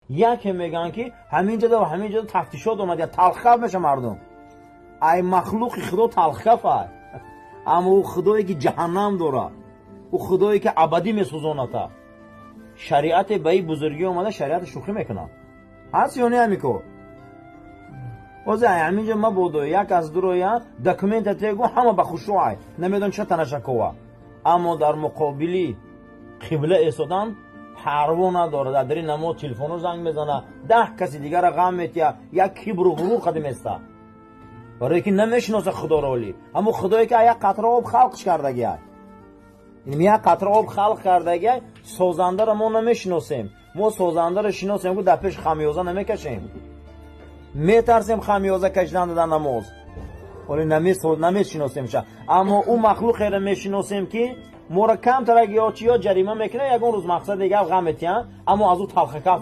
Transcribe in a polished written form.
Яке мегӯянд, ки ҳамин ҷода ва ҳамин ҷода тафтишот омад, я талхкаф меша мардум. Ай махлуқи Худо талхкаф ай. Аммо ӯ Худое, ки ҷаҳаннам дорад, ӯ Худое, ки абадӣ месӯзоната. Шариате ба ин бузургӣ омада, шариати шӯхӣ мекунад. Ҳаст ё не ҳамин кор? Ҳозир ай ҳамин ҷо мабодо як аз дуроя документа тегу, ҳама ба хушрӯ ай. Намедон ча танашакова. Аммо дар муқобили қибла эстодан парво надорад. Дар дари намоз телефоно занг мезана, 10 каси дигара ғам метия, як кибру ғурур қадим еста. Барое ки намешиноса Худоро оли. Аммо Худое, ки як қатра об халқш кардагиай. Як қатра об халқ кардагиай, созандаро мо намешиносем. Мо созандаро шиносем, ку дар пеш хамёза намекашем. Метарсем хамёза кашидан дар намоз. Оле намешиносемша. Аммо ӯ махлуқеро мешиносем, ки моро камтарак ё чи ё ҷарима мекунад, ягон рӯз мақсад дигар ғам метиҳанд, аммо аз ӯ талхакаф.